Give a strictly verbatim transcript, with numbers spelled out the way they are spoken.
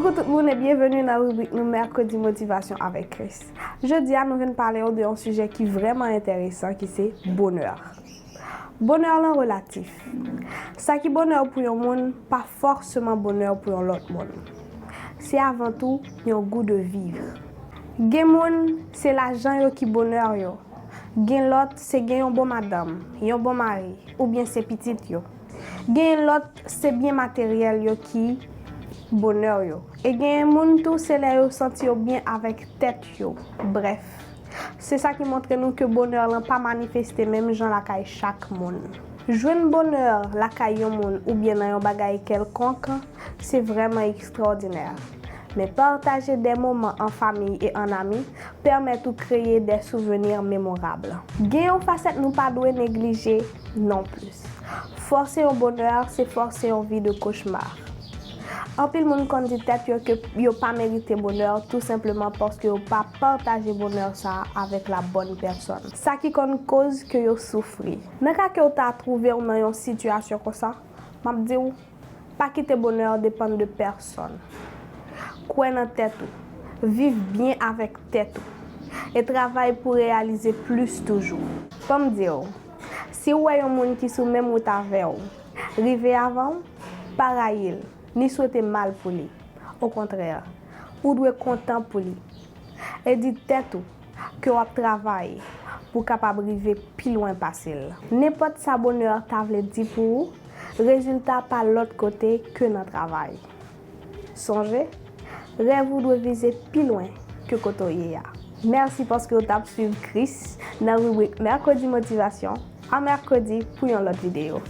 Koukou tout moun e byenveni nan ribrik nou Mèkredi Motivasyon avèk Chris. Jodi a nou vin pale w de yon sijè ki vrèman enteresan ki se bonè. Bonè lan relatif. Sa ki bonè pou yon moun pa fòseman bonè pou yon lòt moun. Se avan tou yon gou de viv. Gen moun, se lajan yo ki bonè yo. Gen lòt, se gen yon bon madanm, yon bon mari, oubyen se pitit yo. Gen lòt, se byen materyèl yo ki bonè yo. E gen moun tou, se lè yo santi yo byen avèk tèt yo. Brèf, se sa ki montre nou ke bonè lan pa manifeste menm jan lakay chak moun. Jwenn bonè lakay yon moun oubyen nan yon bagay kèlkonk, se vrèman ekstraòdinè. Men pataje de moman an fanmi e an ami pèmèt ou kreye de souvni memorab. Gen yon fasèt nou pa dwe neglije non plis. Fòse yon bonè, se fòse yon vi de kochma. Anpil moun konn di tèt yo ke yo pa merite bonè tou senpleman paske yo pa pataje bonè sa a avèk la bòn pèsòn. Sa ki konn koz ke yo soufri. Nan ka ke w ta twouve w nan yon sitiyasyon konsa, m ap di w, pa kite bonè depann de pèsòn. Kwè nan tèt ou. Viv byen avèk tèt ou. E travay pou reyalize plis toujou. Ban m di w, si w wè yon moun ki sou menm wout avè w rive avan w, pa rayi l, ni swete mal pou li. Okontrè, ou dwe kontan pou li. E di tèt ou ke w ap travay pou w kapab rive pi lwen pase l. Nenpòt sa bonè ta vle di pou ou, rezilta pa lòt kote ke nan travay. Sonje, rèv ou dwe vize pi lwen ke kote w ye a. Mèsi paske w t ap swiv Chris nan ribrik Mèkredi Motivasyon. A mèkredi pou yon lòt videyo.